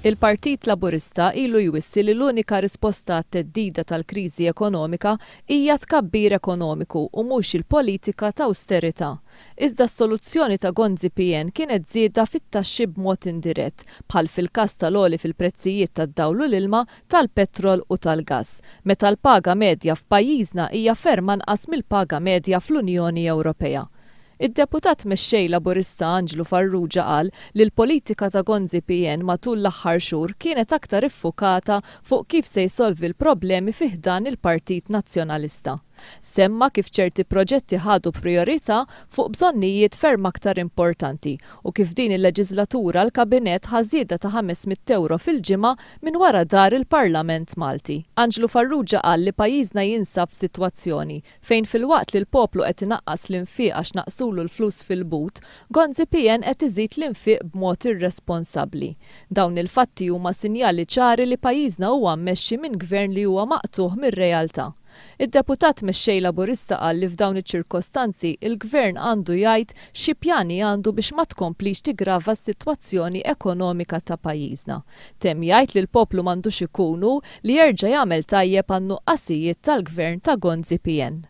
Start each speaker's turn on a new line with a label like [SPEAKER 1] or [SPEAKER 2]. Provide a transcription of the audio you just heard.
[SPEAKER 1] Il-Partit Laburista ilu jwissi li l-unika risposta għat-theddida tal-kriżi ekonomika hija tkabbir ekonomiku u mhux il-politika ta' awsterità. Iżda s-soluzzjoni ta' Gonzi PN kienet żieda fit-taxxi b'mod indirett, bħal fil-każ tal-għoli fil-prezzijiet tad-dawl u l-ilma, tal-petrol u tal-gass, meta l-paga medja f'pajjiżna hija ferm anqas mill-paga medja fl-Unjoni Ewropea. Id-Deputat Mexxej Laburista Anġlu Farrugia qal li l-politika ta' Gonzi PN matul l-aħħar xhur kienet aktar iffukata fuq kif se jsolvi l-problemi fi ħdan il-Partit Nazzjonalista. Semma kif ċerti proġetti ħadu prijorità fuq bżonnijiet ferm aktar importanti u kif din il-leġiżlatura l-Kabinett ħa żieda ta' 500 ewro fil-ġimgħa minn wara dar il-Parlament Malti. Anġlu Farrugia qal li pajjiżna jinsab f'sitwazzjoni fejn filwaqt li l-poplu qed inaqqas l-infiq għax naqsulu l-flus fil-but, Gonzi PN qed iżid l-infiq b'mod irresponsabbli. Dawn il-fatti huma sinjali ċari li pajjiżna huwa mmexxi minn Gvern li huwa maqtugħ mir-realtà. Id-Deputat Mexxej Laburista qal li f'dawn iċ-ċirkostanzi il-Gvern għandu jgħid xi pjani għandu biex ma tkomplix tiggrava s-sitwazzjoni ekonomika ta' pajjiżna. Temm jgħid li l-poplu m'għandux ikun hu li jerġa' jagħmel tajjeb għan-nuqqasijiet tal-Gvern ta' Gonzi PN.